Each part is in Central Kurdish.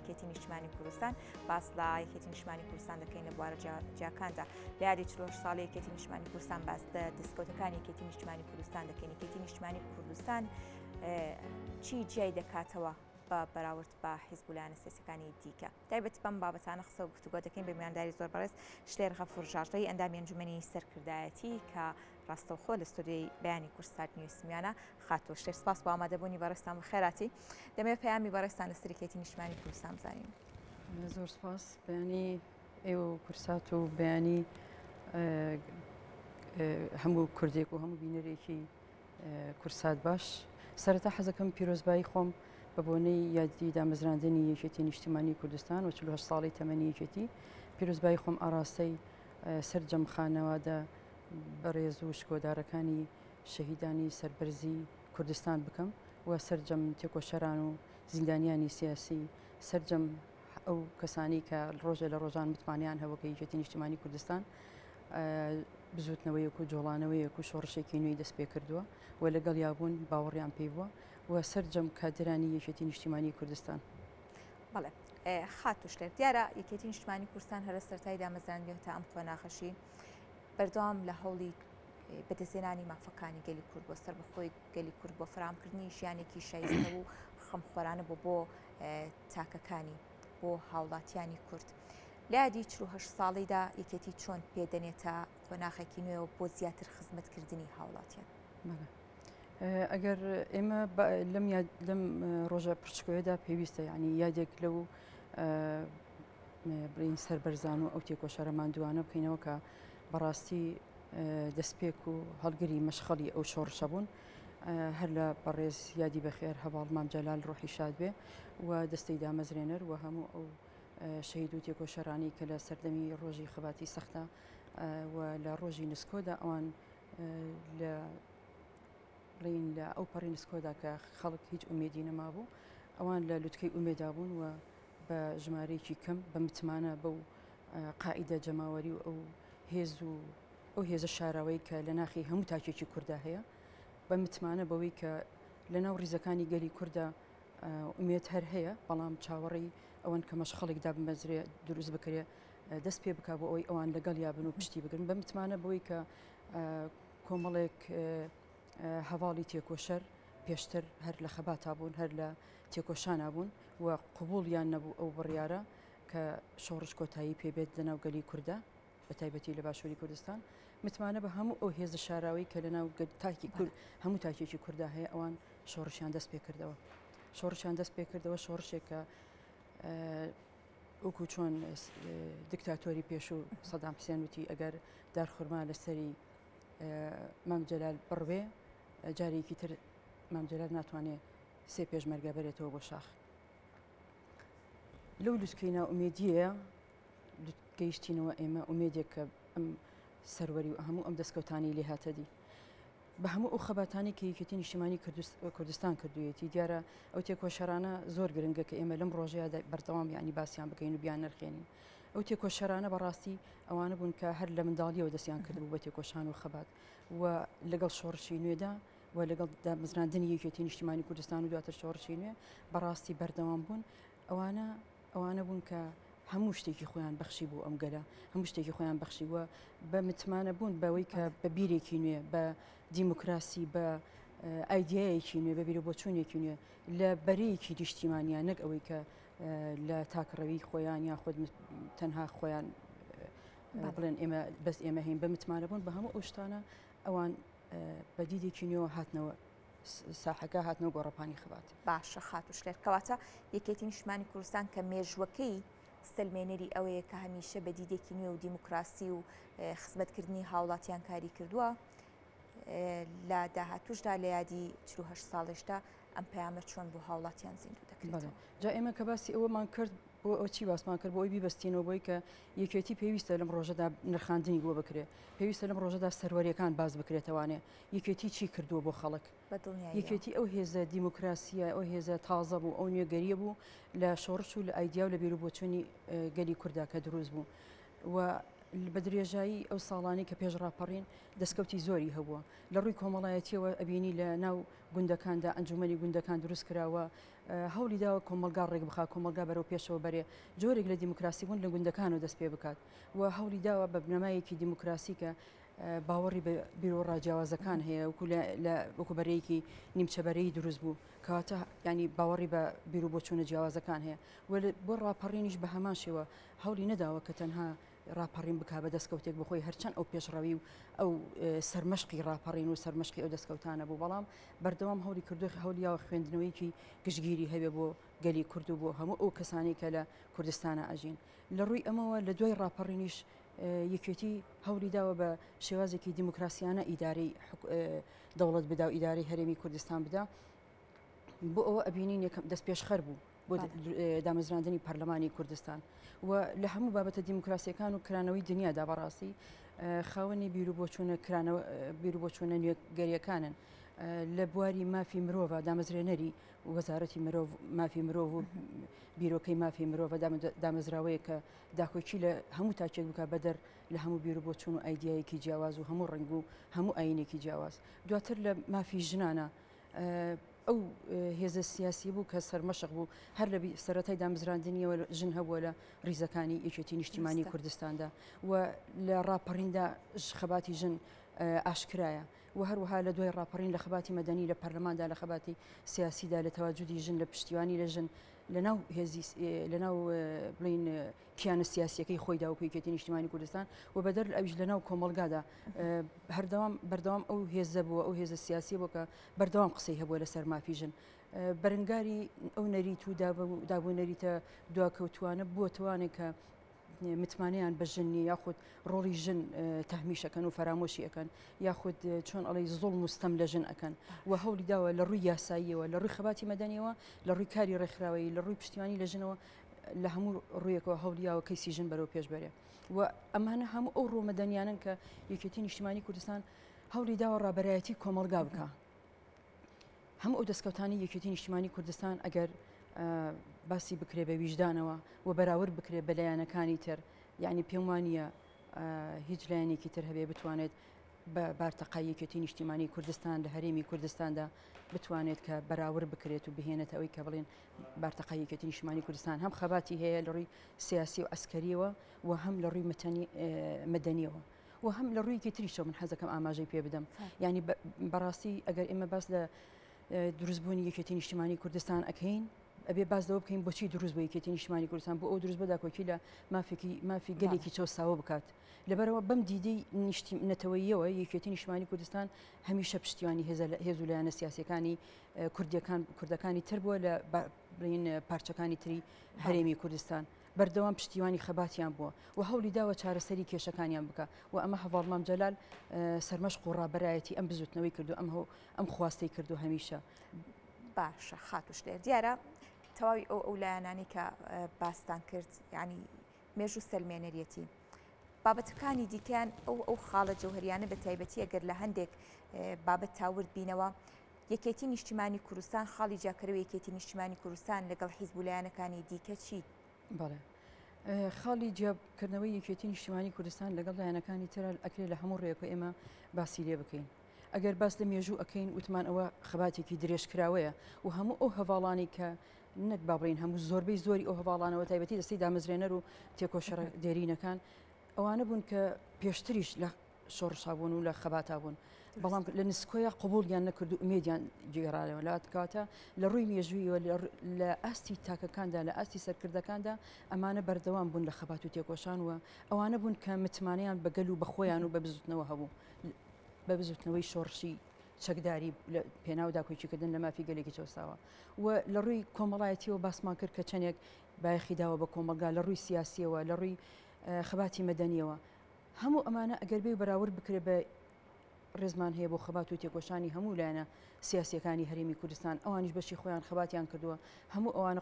یەکێتی نیشتمانی کوردستان باس لە یەکێتی نیشتمانی کوردستان دەکەین لە بوارە جیاکاندا لە یادی 48 ساڵی یەکێتی نیشتمانی کوردستان باس لە دەستکەوتەکانی یەکێتی نیشتمانی کوردستان دەکەین یەکێتی نیشتمانی کوردستان چی جیای دەکاتەوە بە بەراورد بە حیزب و لایەنە سیاسەکانی دیکە تایبەت بەم بابەتانە قسە و گفتوگۆ دەکەین بە میوانداری زۆر بەڕێز شلێر غەفور ژاژڵەیی ئەندامی ئەنجومەنی سەرکردایەتی کە ڕاستەوخۆ لە ستۆدیۆی بەیانی کوردسات نیوز میانە خاتوو شلێر سپاس بۆ ئامادەبوونی بەڕێزتان بەخێراتی دەمەوێت پەیامی بەڕێزتان لەسەر یەکێتی نیشتمانی کوردستان بزانین. زۆر سپاس بەیانی ئێوە و کورسات و بەیانی هەموو کوردێک و هەموو بینەرێکی کورسات باش سەرەتا حەزەکەم پیرۆزبایی خۆم بە بۆنەی یادی دامەزراندنی یەکێتی نیشتیمانی کوردستان و 48 ساڵی تەمەنی یەکێتی پیرۆزبایی خۆم ئاراستەی سەرجەم خانەوادە بەڕێز و شکۆدارەکانی شەهیدانی سەربەرزی کوردستان بکەم و سەرجەم تێکۆشەران و زیندانیانی سیاسی سەرجەم ئەو کەسانی کە ڕۆژێ لە ڕۆژان متمانیان هەبوو کە یەکێتی نیشتیمانی کوردستان بزوتنەوەیەک و جۆڵانەوەیەک و شۆڕشێکی نوێی دەست پێ کردووە و لەگەڵ یابوون باوەڕیان پێی بووە و سەرجەم کادرانی یەکێتی نیشتیمانی کوردستان. بەڵێ خاتوو شلێر دیارە یەکێتی نیشتمانی کوردستان هەر لە سەرەتای دامەزراندنیەوە تا ئەم قۆناغەشی بەردەوام لە هەوڵی بەدەستهێنانی مافەکانی گەلی کورد بۆ سەربەخۆی گەلی کورد بۆ فراهمکردنی ژیانێکی شایستە و خەمخۆرانە بۆ بۆ تاکەکانی بۆ هاوڵاتیانی کورد. لە یادی 48 ساڵیدا یەکێتی چۆن پێدەنێتە قۆناخێکی نوێەوە بۆ زیاتر خزمەتکردنی هاوڵاتیان؟ ئەگەر ئێمە لەم لەم ڕۆژە پرچکۆیەدا پێویستە ینی یادێک لەو بڵین سەربەرزان و ئەو تێکۆشەرە ماندووانە بکەینەوە کە بەڕاستی دەستپێک و هەڵگری مەشخەڵی ئەو شۆڕشە بوون هەر لە بەڕێز یادی بەخێر هەڤاڵ مام جەلال ڕۆحی شاد بێ و دەستەی دامەزرێنەر و هەموو ئەو شەهید و تێکۆشەرانی کە لە سەردەمی ڕۆژی خەباتی سەختە و لە ڕۆژی نسکۆدا ئەوان لە بڵین لە ئەو پەڕی نسکۆدا کە خەڵک هیچ ئومێدی نەمابوو ئەوان لە لوتکەی ئومێدا بوون و بە ژمارەیەکی کەم بە متمانە بەو قائیدە جەماوەری و ئەو هێز و ئەو هێزە شاراوەی کە لە ناخی هەموو تاکێکی کوردا هەیە بە متمانە بەوەی کە لە ناو ڕیزەکانی گەلی کوردا ئومێد هەر هەیە بەڵام چاوەڕێی ئەوەن کە مەشخەڵێک دابمەزرێ دروست بکرێ دەست پێ بک بۆ ئەوەی ئەوان لەگەڵ یا بن و پشتی بگرن بە متمانە بەوەی کە کۆمەڵێک هەواڵی تێکۆشەر پێشتر هەر لە خەباتا بوون هەر لە تێکۆشانا بوون و قبوڵیان نەبوو ئەو بڕیارە کە شۆڕش کۆتایی پێبێت لەناو گەلی کووردا بە تایبەتی لە باشووری کوردستان متمانە بە هەموو ئەو هێزە شاراوەی کە لەناو تاکی کورد هەموو تاکێکی کووردا هەیە ئەوان شۆڕشیان دەست پێ کردەوە شۆڕشیان دەست پێ کردەوە شۆڕشێک کە وەکو چۆن دیکتاتۆری پێشوو سەدام حسێن وتی ئەگەر دارخورما لەسەری مام جەلال بڕوێ جارێکی تر مام جەلال ناتوانێ سێ پێشمەرگە بەرێتەوە بۆ شاخ لەو لوتکەی نائومێدیەیە گەیشتینەوە ئێمە ئومێدێک کە ئەم سەروەری و هەموو ئەم دەستکەوتانی لێ هاتە دی بە هەموو ئەو خەباتانی کە یەکێتی نیشتیمانی کوردستان کردوویەتی دیارە ئەو تێکۆشەرانە زۆر گرنگە کە ئێمە لەم ڕۆژەیە بەردەوام یعنی باسییان بکەین و بیان نرخێنین ئەو تێکۆشەرانە بەڕاستی ئەوانە بوون کە هەر لە منداڵیەوە دەستیان کردبوو بە تێکۆشان و خەبات و لەگەڵ شۆڕشی نوێدا و لەگەڵ دامەزراندنی یەکێتی نیشتیمانی کوردستان و دواتر شۆڕشی نوێ بەڕاستی بەردەوام بوون ئەوانە ئەوانە بوون کە هەموو شتێکی خۆیان بەخشی بۆ ئەم گەلە هەموو شتێکی خۆیان بەخشی وە بە متمانە بوون بەوەی کە بە بیرێکی نوێ بە دیموکراسی بە ئایدیایەکی نوێ بە بیر و بۆچوونێکی نوێ لە بەرەیەکی نیشتیمانیان نەک ئەوەی کە لە تاکڕەوی خۆیان یان خۆت تەنها خۆیان بڵێن ئێمە بەس ئێمە هەین بە متمانە بوون بە هەموو ئەو شتانە ئەوان بە دیدێکی نوێوە هاتنەوە ساحەکە هاتنەوە گۆڕەپانی خەبات. باشە خاتوو شلێر کەواتە یەکێتی نیشتمانی کوردستان کە مێژووەکەی سەلمێنەری ئەوەیە کە هەمیشە بە دیدێکی نوێ و دیموکراسی و خزمەتکردنی هاوڵاتیان کاری کردووە لە داهاتوشدا لە یادی 48 ساڵیشدا ئەم پەیامە چۆن بۆ هاوڵاتیان زیندوو دەکرێتەوە؟ جا ئێمە کە باسی ئەوەمان کرد بۆ ئەو چی باسمان کرد بۆ ئەوی بیبەستینەوە بۆی کە یەکێتی پێویستە لەم ڕۆژەدا نرخاندنی بۆ بکرێ پێویستە لەم ڕۆژەدا سەروەریەکان باس بکرێتەوانێ یەکێتی چی کردووە بۆ خەڵک؟ یەکێتی ئەو هێزە دیموکراسیە ئەو هێزە تازە بوو ئەو نوێگەریە بوو لە شۆڕش و لە ئایدیا و لە بیروبۆچوونی گەلی کووردا کە دروست بوو و بە درێژایی ئەو ساڵانی کە پێش ڕاپەڕین دەستکەوتی زۆری هەبووە لە ڕووی کۆمەڵایەتیەوە ئەبینی لە ناو گوندەکاندا ئەنجومەنی گوندەکان دروست کراوە. هەوڵی داوە کۆمەڵگا ڕێک بخا، کۆمەڵگا بەرەو پێشەوە بەرێ، جۆرێک لە دیموکراسی بوون لە گوندەکانەوە دەست پێ بکات و هەوڵی داوە بە بنەمایەکی دیموکراسی کە باوەڕی بە بیروڕا جیاوازەکان هەیە وەکو لە وەکو بەرەیەکی نیمچە بەرەیی دروست بوو کەواتە ینی باوەڕی بە بیروبۆچوونە جیاوازەکان هەیە و بۆ ڕاپەڕینیش بە هەمان شێوە هەوڵی نەداوە کە تەنها ڕاپەڕین بکا بە دەستکەوتێک بۆ خۆی هەرچەند ئەو پێشڕەوی و ئەو سەرمەشقی ڕاپەڕین و سەرمەشقی ئەو دەستکەوتانە بوو بەڵام بەردەوام هەوڵی کردو هەولیاوە خوێندنەوەیەکی گشتگیری هەبێ بۆ گەلی کورد و بۆ هەموو ئەو کەسانی کە لە کوردستانە ئەژین لە ڕووی ئەمەوە لە دوای ڕاپەڕینیش یەکێتی هەوڵی داوە بە شێوازێکی دیموکراسیانە ئیدارەی دەوڵەت بدا و ئیدارەی هەرێمی کوردستان بدا بۆ ئەوە ئەبینین یەکەم دەستپێشخەر بوو بۆ دامەزراندنی پەرلەمانی کوردستان و لە هەموو بابەتە دیموکراسیەکان و کرانەوەی دنیادا بەڕاستی خاوەنی بیروبۆچوونە کرانەوە بیروبۆچوونە نوێگەریەکانن لە بواری مافی مرۆڤ دامەزرێنەری وەزارەتی مرۆڤ مافی مرۆڤ و بیرۆکەی مافی مرۆڤ دامەزراوەیە کە داکۆکی لە هەموو تاکێک بکە بەدەر لە هەموو بیروبۆچوون و ئایدیایەکی جیاواز و هەموو ڕنگ و هەموو ئاینێکی جیاواز دواتر لە مافی ژنانە ئەو هێزە سیاسی بوو کە سەرمەشق بوو هەر لە سەرەتای دامزراندنیەوە ژن هەبووە لە ریزەکانی یەکێتی نیشتیمانی کوردستاندا و لە ڕاپەڕیندا خەباتی ژن ئاشکرایە و هەروەها لە دوای ڕاپەڕین لە خەباتی مەدەنی لە پەرلەماندا لە خەباتی سیاسیدا لە تەواجودی ژن لە پشتیوانی لە ژن لە ناو هێزی لە ناو بڵین کیانە سیاسیەکەی خۆیدا وەکو یەکێتی نیشتیمانی کوردستان و بەدەر لە ئەویش لەناو کۆمەڵگادا هەردەوام بەردەوام ئەو هێزە بووە ئەو هێزە سیاسیە بووە کە بەردەوام قسەی هەبووە لەسەر مافی ژن بەرەنگاری ئەو نەریت و دابوو نەریتە دواکەوتوانە بووە توانێک کە متمانەیان بە ژن نییە یاخود ڕۆڵی ژن تەهمیشەکەن و فەرامۆشی ئەەکەن یاخود چۆن ئەڵی زوڵم و ستەم لە ژن ئەەکەن و هەوڵی داوە لە ڕووی یاساییەوە لە ڕووی خەباتی مەدەنیەوە لە ڕووی کاری ڕێکخراوەیی لە ڕووی پشتیوانی لە ژنەوە لە هەموو ڕوویەکەوە هەوڵیاوە کەیسی ژن بەرەو پێش بەرێ و ئەمانە هەموو ئەو ڕۆ مەدەنیانن کە یەکێتی نیشتیمانی کوردستان هەوڵی داوە ڕابەرایەتی کۆمەڵگا بکە هەموو ئەو دەستکەوتانی یەکێتی نیشتیمانی کوردستان ئەگەر باسی بکرێ بە ویژدانەوە و بەراورد بکرێ بە لایەنەکانی تر یعنی پێم وانە هیچ لایەنێکی تر هەبێ بتوانێت بە بارتەقای یەکێتی نیشتیمانی کوردستان لە هەرێمی کوردستاندا بتوانێت کە بەراورد بکرێت و بهێنێتە ئەوەی کە بڵێن بارتەقای یەکێتی نیشتیمانی کوردستان هەم خەباتی هەیە لە ڕووی سیاسی و عەسکەریەوە و هەم لە ڕووی مەدەنیەوە و هەم لە ڕوویەکی تریشەوە من حەزەکەم ئاماژەی پێ بدەم یعنی بەڕاستی ئەگەر ئێمە باس لە دروستبوونی یەکێتی نیشتیمانی کوردستان ئەکەین ئەبێ باس لەوە بکەین بۆچی دروست بۆ یەکێتی نیشتمانی کوردستان بۆ ئەو دروست بە داکۆکی لە مافێکی مافی گەلێکی چەوساوە بکات لەبەرئەوە بەم دیدەی نەتەوەییەوە یەکێتی نیشتمانی کوردستان هەمیشە پشتیوانی هێز و لایەنە سیاسیەکانی کوردیەکان کوردەکانی تر بووە لە بڵین پارچەکانی تری هەرێمی کوردستان بەردەوام پشتیوانی خەباتیان بووە و هەوڵی داوە چارەسەری کێشەکانیان بکە و ئەمە هەڤاڵ مام جەلال سەرمەشق و ڕابەرایەتی ئەم بزوتنەوەی کردو ئەم ئەم خواستەی کردو هەمیشە. باشە خاتوو شلێر دیارە تەواوی ئەو ئەو لایەنانەی کە باستان کرد یعنی مێژوو سەلمێنەریەتی. بابەتەکانی دیکەیان ئەو ئەو خاڵە جەوهەریانە بە تایبەتی ئەگەر لە هەندێک بابەت تا ورد بینەوە یەکێتی نیشتیمانی کوردستان خاڵی جیاکەرەوەی یەکێتی نیشتیمانی کوردستان لەگەڵ حیزب و لایەنەکانی دیکە چی؟ بەڵێ خاڵی جیاکردنەوەی یەکێتی نیشتیمانی کوردستان لەگەڵ لایەنەکانی تر ئەکرێ لە هەموو ڕێکۆ ئێمە باسی لێ بکەین. ئەگەر باس لە مێژوو ئەکەین وتمان ئەوە خەباتێکی درێژکراوەیە و هەموو ئەو هەڤاڵانی کە نەک با بڵێین هەموو زۆربەی زۆری ئەو هەڤاڵانەوە تایبەتی دەستەی دامەزرێنەر و تێکۆشەرە دێرینەکان ئەوانە بوون کە پێشتریش لە شۆڕشا بوون و لە خەباتا بوون بەڵام لە نسکۆیە قوبولیان نەکرد و ئومێدیان گێڕایەوە لە کاتە لە ڕووی مێژوویەوە لە ئاستی تاکەکاندا لە ئاستی سەرکردەکاندا ئەمانە بەردەوام بوون لە خەبات و تێکۆشان و ئەوانە بوون کە متمانەیان بە گەل و بە خۆیان و بە بزوتنەوە هەبوو بە بزوتنەوەی شۆڕشی چەکداری لە پێناو داکۆکیکردن لە مافی گەلێکی چەوساوە و لە ڕووی کۆمەڵایەتیەوە باسمان کرد کە چەندێک بایەخی داوە بە کۆمەڵگا لە ڕووی سیاسیەوە لە ڕووی خەباتی مەدەنیەوە هەموو ئەمانە ئەگەر بێ بەراورد بکرێت بە ڕێزمان هەیە بۆ خەبات و تێکۆشانی هەموو لایەنە سیاسیەکانی هەرێمی کوردستان ئەوانیش بەشی خۆیان خەباتیان کردووە هەموو ئەوانە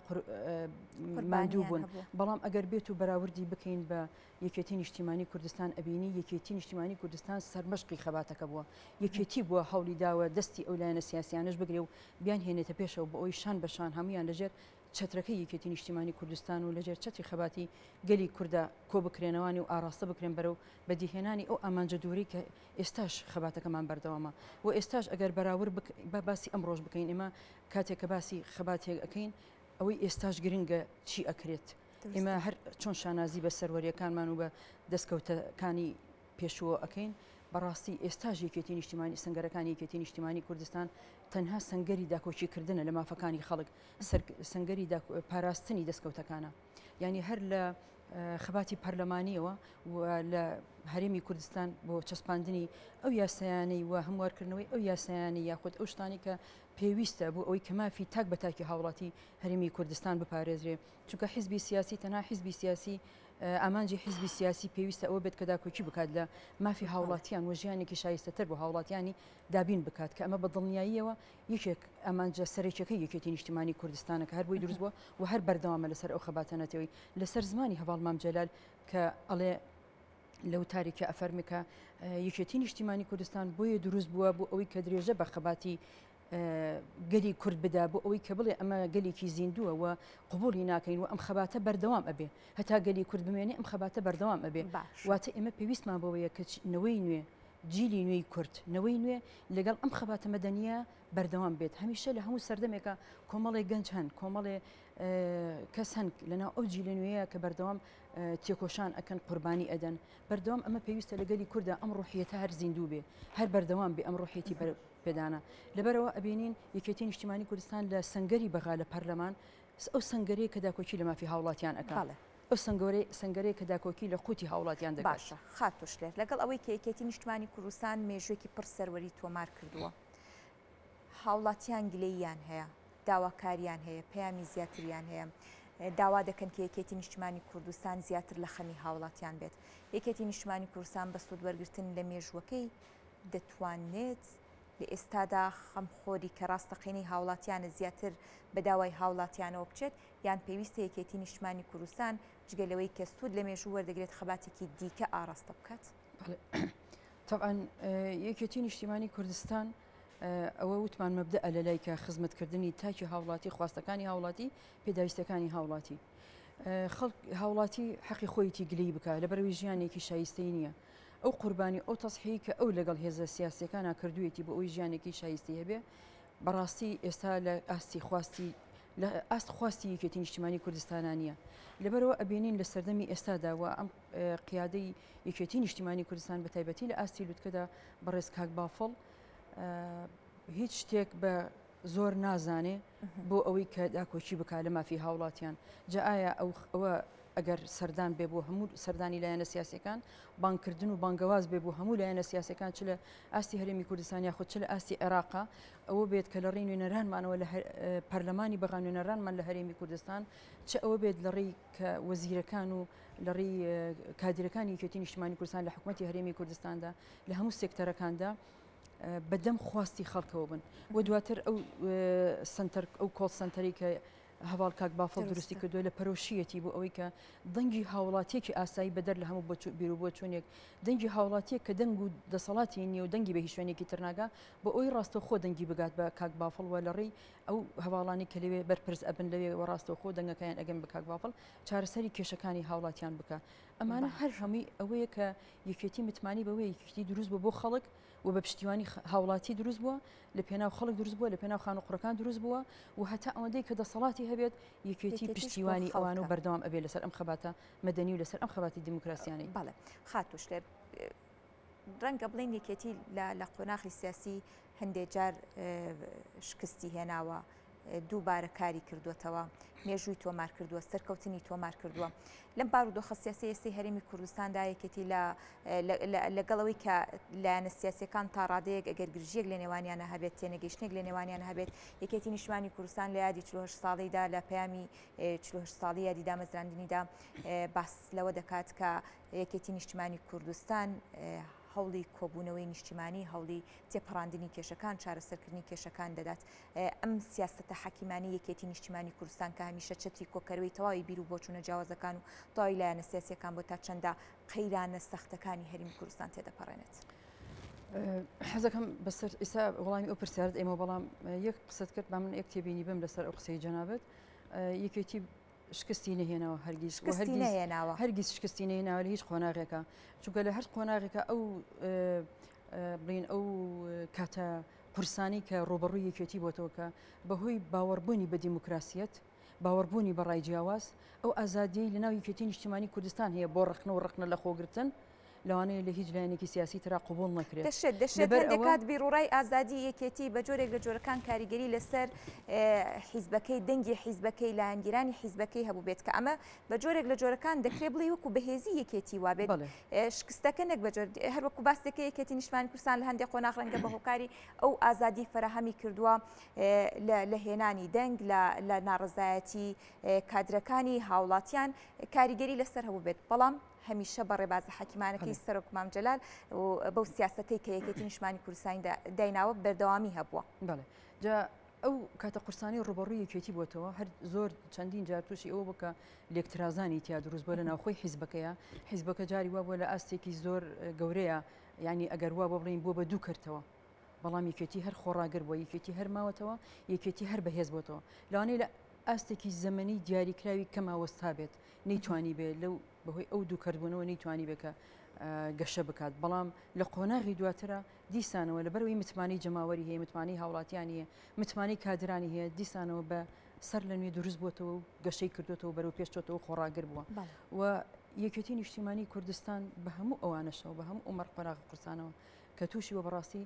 ماندوو بوون بەڵام ئەگەر بێت و بەراوردی بکەین بە یەکێتی نیشتیمانی کوردستان ئەبینی یەکێتی نیشتیمانی کوردستان سەرمەشقی خەباتەکە بووە، یەکێتی بووە هەوڵی داوە دەستی ئەو لایەنە سیاسیانەش بگرێ و بیانهێنێتە پێشەوە بۆ ئەوەی شان بە شان هەموویان لەژێر چەترەکەی یەکێتی نیشتیمانی کوردستان و لەژێر چەتری خەباتی گەلی کوردا کۆبکرێنەوانی و ئاڕاستە بکرێن بەرەو بەدیهێنانی ئەو ئامانجە دوورەی کە ئێستاش خەباتەکەمان بەردەوامە و ئێستاش ئەگەر بەراورد با باسی ئەمڕۆش بکەین ئێمە کاتێک کە باسی خەباتێک ئەکەین ئەوەی ئێستاش گرنگە چی ئەکرێت ئێمە هەر چۆن شانازی بە سەروەریەکانمان و بە دەستکەوتەکانی پێشووە ئەکەین بەڕاستی ئێستاش یەکێتی نیشتیمانی سەنگەرەکانی یەکێتی نیشتیمانی کوردستان تەنها سەنگەری داکۆکی کردنە لە مافەکانی خەڵک سەنگەری پاراستنی دەستکەوتەکانە یعنی هەر لە خەباتی پەرلەمانیەوە و لە هەرێمی کوردستان بۆ چەسپاندنی ئەو یاسایانەی و هەموارکردنەوەی ئەو یاسایانی یاخود ئەو شتانی کە پێویستە بۆ ئەوەی کە مافی تاک بە تاکی هاوڵاتی هەرێمی کوردستان بپارێزرێ چونکە حیزبی سیاسی تەنها حیزبی سیاسی ئامانجی حیزبی سیاسی پێویستە ئەوە بێت کە داکۆکی بکات لە مافی هاوڵاتیان و ژیانێکی شایستەتر بۆ هاوڵاتیانی دابین بکات کە ئەمە بە دڵنیاییەوە یەکێک ئامانجە سەرەکیەکەی یەکێتی نیشتیمانی کوردستانە کە هەر بۆی دروست بووە و هەر بەردەوامە لەسەر ئەو خەباتە نەتەوەی لەسەر زمانی هەڤاڵ مام جەلال کە ئەڵێ لە وتارێکی ئەفەرمێ کە یەکێتی نیشتیمانی کوردستان بۆیە دروست بووە بۆ ئەوەی کە درێژە بە خەباتی گەلی کورد بدا بۆ ئەوەی کە بڵێ ئەمە گەلێکی زیندووە و قبولی ناکەین و ئەم خەباتە بەردەوام ئەبێ هەتا گەلی کورد بمێنێ ئەم خەباتە بەردەوام ئەبێ واتە ئێمە پێویستمان بەوەیە کە نەوەی نوێ جیلی نوێی کورد، نەوەی نوێ لەگەڵ ئەم خەباتە مەدەنییە بەردەوام بێت. هەمیشە لە هەموو سەردەمێکا کۆمەڵێ گەنج هەن، کۆمەڵێ کەس هەن لەناو ئەو جیلە نوێیە کە بەردەوام تێکۆشان ئەکەن، قوربانی ئەدەن. بەردەوام ئەمە پێویستە لە گەلی کوردا ئەم ڕۆحیەتە هەر زیندوو بێ، هەر بەردەوام بێ ئەم ڕۆحیەتی پێدانە. لەبەرئەوە ئەبینین یەکێتی نیشتیمانی کوردستان لە سەنگەری بەغا لە پەرلەمان ئەو سەنگەرەیە کە داکۆکی لە مافی هاوڵاتیان ئەکا. ئەو سەنگەرەی سەنگەرەیە کە داکۆکی لە قوتی هاوڵاتیان دەکات. باشە خاتوو شلێر، لەگەڵ ئەوەی کە یەکێتی نیشتمانی کوردستان مێژووێکی پڕ سەروەری تۆمار کردووە، هاوڵاتیان گلەییان هەیە، داواکاریان هەیە، پەیامی زیاتریان هەیە، داوا دەکەن کە یەکێتی نیشتمانی کوردستان زیاتر لە خەمی هاوڵاتیان بێت. یەکێتی نیشتمانی کوردستان بە سوود وەرگرتن لە مێژووەکەی دەتوانێت لە ئێستادا خەمخۆری کە ڕاستەقینەی هاوڵاتیانە زیاتر بە داوای هاوڵاتیانەوە بچێت، یان پێویستە یەکێتی نیشتمانی کوردستان جگە لەوەی کە سوود لە مێژوو وەردەگرێت خەباتێکی دیکە ئاڕاستە بکات؟ تەبعەن یەکێتی نیشتیمانی کوردستان ئەوە وتمان مەبدەئە لە لای کە خزمەتکردنی تاکی هاوڵاتی خواستەکانی هاوڵاتی پێداویستەکانی هاوڵاتی خەڵک هاوڵاتی حەقی خۆیتی گلەی بکە لەبەرەوەی ژیانێکی شایستەی نییە ئەو قوربانی ئەو تەزحیەی کە ئەو لەگەڵ هێزە سیاسیەکانا کردوویەتی بۆ ئەوی ژیانێکی شایستی هەبێ بەڕاستی ئێستا لە ئاستی خواستی لە ئاست خواستی یەکێتی نیشتیمانی کوردستانا نییە لەبەرەوە ئەبینین لە سەردەمی ئێستادا و ئەم قیادەی یەکێتی نیشتیمانی کوردستان بە تایبەتی لە ئاستی لوتکەدا بەڕێز کاک بافڵ هیچ شتێک بە زۆر نازانێ بۆ ئەوەی کە داکۆکی بکا لە مافی هاوڵاتیان جا ئایا ئەو ئەوە ئەگەر سەردان بێ بۆ هەموو سەردانی لایەنە سیاسەکان بانگکردن و بانگەواز بێ بۆ هەموو لایەنە سیاسەکان چ لە ئاستی هەرێمی کوردستان یاخود چ لە ئاستی عێراقا ئەوە بێت کە لە ڕێی نوێنەرانمانەوە لە پەرلەمانی بەغا نوێنەرانمان لە هەرێمی کوردستان چ ئەوە بێت لە ڕێی کە وەزیرەکان و لە ڕێی کادیرەکانی یەکێتی نیشتمانی کوردستان لە حکوومەتی هەرێمی کوردستاندا لە هەموو سێکتەرەکاندا بەدەم خواستی خەڵکەوە بن و دواتر ئەو سنتەر ئەو call center ی کە هەواڵ کاک بافڵ درستی کردووە لە پەرۆشیەتی بۆ ئەوەی کە دەنگی هاوڵاتیەکی ئاسایی بەدەر لە هەموو بیر و بۆچوونێک دەنگی هاوڵاتیەک کە دەنگ و دەسەڵاتی نییە و دەنگی بە هیچ شوێنێکی ترناگا بۆ ئەوی ڕاستەوخۆ دەنگی بگات بە کاک بافڵ وە لە ڕێی ئەو هەواڵانی کە لەوێ بەرپرس ئەبن لەوێ وە ڕاستەوخۆ دەنگەکەیان ئەگەن بە کاک بافڵ چارەسەری کێشەکانی هاوڵاتیان بکە ئەمانە هەر هەمووی ئەوەیە کە یەکێتی متمانی بەوەیە یەکێتی دروست بوو بۆ خەڵک و بە پشتیوانی هاوڵاتی دروست بووە لە پێناو خەڵک دروست بووە لە پێناو خانوقڕەکان دروست بووە و هەتا ئەوەندەی کە دەسەڵاتی هەبێت یەکێتی پشتیوانی ئەوان و بەردەوام ئەبێت لەسەر ئەم خەباتە مەدەنی و لەسەر ئەم خەباتی دیموکراسیانەی. بەڵێ خاتوو شلێر ڕەنگە بڵێین یەکێتی لە قۆناخی سیاسی هەندێ جار شکستی هێناوە دووبارە کاری کردووەتەوە، مێژووی تۆمار کردووە، سەرکەوتنی تۆمار کردووە. لەم بارودۆخە سیاسیە ئێستەی هەرێمی کوردستاندا یەکێتی لە لەگەڵ ئەوەی کە لایەنە سیاسیەکان تا ڕادەیەک ئەگەر گرژیەک لە نێوانیانە هەبێت تێنەگەیشتنێک لە نێوانیان هەبێت یەکێتی نیشتمانی کوردستان لە یادی 48 ساڵیدا لە پەیامی 48 ساڵی یادی دامەزراندنیدا باس لەوە دەکات کە یەکێتی نیشتمانی کوردستان هەوڵی کۆبوونەوەی نیشتیمانی هەوڵی تێپەڕاندنی کێشەکان چارەسەرکردنی کێشەکان دەدات ئەم سیاسەتە حەکیمانەی یەکێتی نیشتیمانی کوردستان کە هەمیشە چەتری کۆکەرەوەی تەواوی بیر و بۆچوونە جیاوازەکان و تەواوی لایەنە سیاسیەکان بۆ تا چەندە قەیرانە سەختەکانی هەرێمی کوردستان تێدەپەڕێنێت؟ حەزەکەم بەسەر ئیسا وەڵامی ئەو پرسیارت ئێمە بەڵام یەک قسەت کرد با من یەک تێبینی بم لەسەر ئەو قسەی جەنابت. یەکێتی شکستی نەهێناوە هەرگیز شکستی نەهێناوە هەرگیز شکستی نەهێناوە لە هیچ قۆناغێکە چونکە لە هەر قۆناغێکە ئەو بڵین ئەو کاتە قورسانی کە ڕوبەڕووی یەکێتی بۆتەوە کە بەهۆی باوەڕبوونی بە دیموکراسیەت باوەڕبوونی بە ڕای جیاواز ئەو ئازادیەی لەناو یەکێتی نیشتیمانی کوردستان هەیە بۆ ڕەخنە و ڕەخنە لەخۆگرتن لەوانەیە لە هیچ لایەنێکی سیاسی ترا قبوڵ نەکرێت. دەشێت دەشێت لەبەر هەندێک ئەوە. کات بیروڕای ئازادی یەکێتی بە جۆرێک لە جۆرەکان کاریگەری لەسەر حیزبەکەی، دەنگی حیزبەکەی، لایەنگیرانی حیزبەکەی هەبووبێت کە ئەمە بە جۆرێک لە جۆرەکان دەکرێت بڵێی وەکو بەهێزی یەکێتی وابێت بەڵێ. شکستەکە نەک بە جۆر هەر وەکو باس دەکەی یەکێتی نیشتمانی کوردستان لە هەندێک قۆناغ ڕەنگە بە هۆکاری ئەو ئازادی فەراهەمی کردووە لە لە هێنانی دەنگ لە لە ناڕەزایەتی کادرەکانی هاوڵاتیان کاریگەری لەسەر هەبووبێت بەڵام هەمیشە بە ڕێبازە حەکیمانەکەی سەرۆک مام جەلال و بەو سیاسەتەی کە یەکێتی نیشتمانی کوردستانی دایناوە بەردەوامی هەبووە. بەڵێ جا ئەو کاتە قورسانی ڕوبەڕووی یەکێتی بۆتەوە هەر زۆر چەندین جار تووشی ئەوە بکە لێکترازانی تیا دروست بۆ لە ناوخۆی حیزبەکەیە حیزبەکە جاری وا بووە لە ئاستێکی زۆر گەورەیە ینی ئەگەر وا بۆ بڵین بووە بە دوو کەرتەوە بەڵام یەکێتی هەر خۆڕاگر بووە یەکێتی هەر ماوەتەوە یەکێتی هەر بەهێز بۆتەوە لەوانەیە لە ئاستێکی زەمەنی دیاریکراوی کەما وەستا بێت نەیتوانی بێ لەو بەهۆی ئەو دووکەرتبوونەوە نەیتوانی بێ کە گەشە بکات بەڵام لە قۆناغی دواترە دیسانەوە لەبەرەوەی متمانەی جەماوەری هەیە متمانەی هاوڵاتیانی هەیە متمانەی کادرانی هەیە دیسانەوە بە سەر لە نوێ دروست بووەتەوە و گەشەی کردوێتەوە بەرەو پێشچۆتەوە خۆڕاگر بووە و یەکێتی نیشتیمانی کوردستان بە هەموو ئەوانەشەوە بە هەموو ئەو مەرقۆناغ قورسانەوە کە تووشی بە بەڕاستی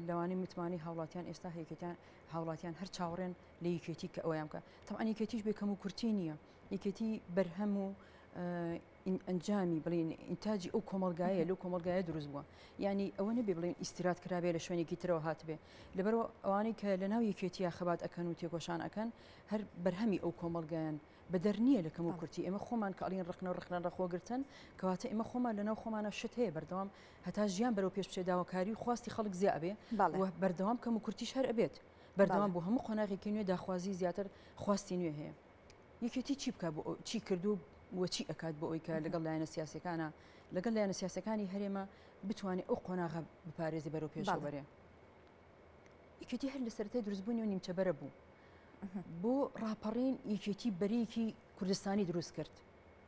لەوانەی متمانەی هاوڵاتیان ئێستا هەیەکێتیان هاوڵاتیان هەر چاوەڕێن لە یەکێتی کە ئەویان بکە تەبعەن یەکێتیش بێ کەم و کورتی نییە یەکێتی بەرهەم و ئەنجامی بڵین ئینتاجی ئەو کۆمەلگایە لەو کۆمەلگایە دروست بووە یعنی ئەوە نەبێ بڵین ئیستیراد کرابێ لە شوێنێکی ترەوە هاتبێ لەبەرەوە ئەوانەی کە لە ناو یەکێتیە خەبات ئەکەن و تێکۆشان ئەکەن هەر بەرهەمی ئەو کۆمەلگایان بەدەر نییە لە کەموکورتی، ئێمە خۆمان کە ئەڵێین ڕەخنە و ڕەخنە لەخۆگرتن، کەواتە ئێمە خۆمان لەناو خۆمانا شت هەیە بەردەوام هەتا ژیان بەرەو پێش بچێت داواکاری و خواستی خەڵک زیا ئەبێ و بەردەوام کەموکورتیش هەر ئەبێت بەردەوام بۆ هەموو قۆناغێکی نوێ داخوازی زیاتر خواستی نوێ هەیە. یەکێتی چی بکات بۆ چی کردو و چی ئەکات بۆ ئەوی کە لەگەڵ لایەنە سیاسەکانە لەگەڵ لایەنە سیاسەکانی هەرێمە بتوانێت ئەو قۆناغە بپارێزی بەرەو پێشەوە بەرێ. یەکێتی هەر لە سەرەتای دروستبوونی و نیمچە بەرە بوو. بۆ ڕاپەڕین یەکێتی بەرەیەکی کوردستانی دروست کرد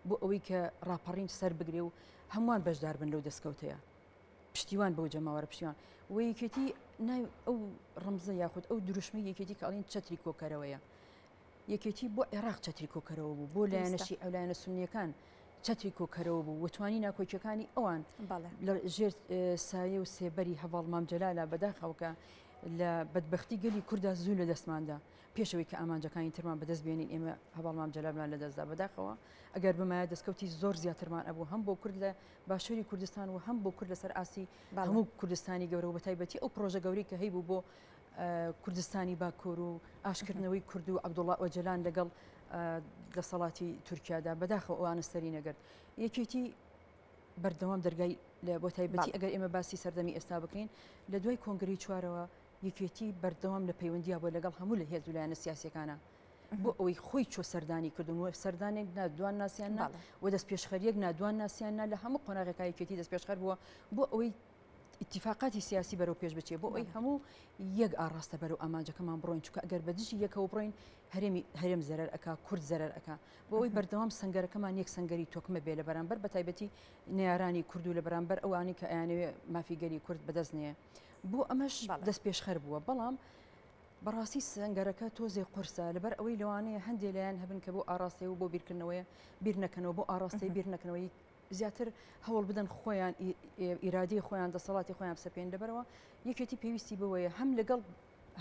بۆ ئەوەی کە ڕاپەڕین سەر بگرێ و هەمووان بەشدار بن لەو دەستکەوتەیە پشتیوان بەو جەماوەرە پشتیوان و یەکێتی ناوی ئەو ڕەمزە یاخود ئەو دروشمەی یەکێتی کە ئەڵێن چەتری کۆکەرەوەیە یەکێتی بۆ عێراق چەتری کۆکەرەوە بوو بۆ لایەنەشی ئەو لایەنە سونیەکان چەتری کۆکەرەوە بوو و توانی ناکۆکیەکانی ئەوان لە ژێر سایە و سێبەری هەڤاڵ مام جەلالە بەداخەوە کە لە بەدبەختی گەلی کوردا زوو لە دەستماندا پێشەوەی کە ئامانجەکانی ترمان بەدەست بێنین ئێمە هەڤاڵ مام جەلالمان لەدەستدا بەداخەوە ئەگەر بمایە دەستکەوتی زۆر زیاترمان ئەبوو هەم بۆ کورد لە باشووری کوردستان و هەم بۆ کورد لەسەر ئاستی هەموو کوردستانی گەورە و بەتایبەتی ئەو پرۆژە گەورەی کە هەیبوو بۆ کوردستانی باکوور و ئاشکردنەوەی کورد و عەبدوڵا ئۆجەلان لەگەڵ دەسەڵاتی تورکیادا بەداخەوە ئەوانە سەری نەگرت یەکێتی بەردەوام دەرگای لە بۆ تایبەتی ئەگەر ئێمە باسی سەردەمی ئێستا بکەین لە دوای کۆنگری چوارەوە یەکێتی بەردەوام لە پەیوەندیا بۆ لەگەڵ هەموو لە هێز و لایەنە سیاسەکانە بۆ ئەوەی خۆی چۆ سەردانی کردن و سەردانێک نادوان ناسیان نا و دەست پێشخەریەک نادوان ناسیان نا لە هەموو قۆناغێکا یەکێتی دەست پێشخەر بووە بۆ ئەوەی ئیتیفاقاتی سیاسی بەرەو پێش بچێ بۆ ئەوەی هەموو یەک ئاڕاستە بەرەو ئامانجەکەمان بڕۆین چونکە ئەگەر بە دژی یەکەوە بڕۆین هەرێمی هەرێم زەرەر ئەکا کورد زەرەر ئەکا بۆ ئەوەی بەردەوام سەنگەرەکەمان یەک سەنگەری تۆکمە بێ لە بەرامبەر بە تایبەتی نەیارانی کورد و لە بەرامبەر ئەوانەی کە ئەیانەوێ مافی گەلی کورد بەدەست نێ بۆ ئەمەش دەست پێشخەر بووە بەڵام بەڕاستی سەنگەرەکە تۆزێ قورسە لەبەر ئەوەی لەوانەیە هەندێ لایەن هەبن کە بۆ ئاراستەی و بۆ بیرکردنەوەیە بیر نەکەنەوە بۆ ئاراستەی بیر نەکەنەوەی زیاتر هەوڵ بدەن خۆیان ئیرادەی خۆیان دەسەڵاتی خۆیان بسەپێن لەبەرەوە یەکێتی پێویستی بەوەیە هەم لەگەڵ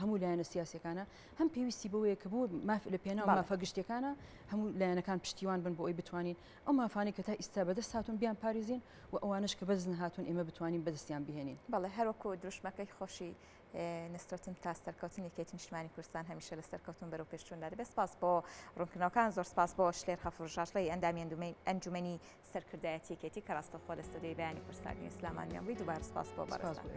هەموو لایەنە سیاسەکانە هەم پێویستی بەوەیە کە بۆ ماف لە پێناو مافە گشتەکانە هەموو لایەنەکان پشتیوان بن بۆ ئەوی بتوانین ئەو مافانی کە تا ئیستا بەدەست هاتون بیان پارێزین و ئەوانش کە بەدەست نەهاتون ئێمە بتوانین بەدەستیان بهێنین. بەڵێ هەروەکو دروشمەکەی خۆشی نەسترۆتن تا سەرکەوتن یەکێتی نیشتمانی کوردستان هەمیشە لە سەرکەوتن بەرەو پێشچووندا دەبێت سپاس بۆ ڕوونکردنەوەکان زۆر سپاس بۆ شلێر غەفور ژاژڵەی ئەندامی ئەنجومەنی سەرکردایەتی یەکێتی کە ڕاستەوخۆ لە ستۆدیۆی بەیانی کوردستان نیوز لامان میان بووی دووبارە سپاس بۆ بەڕێزتان.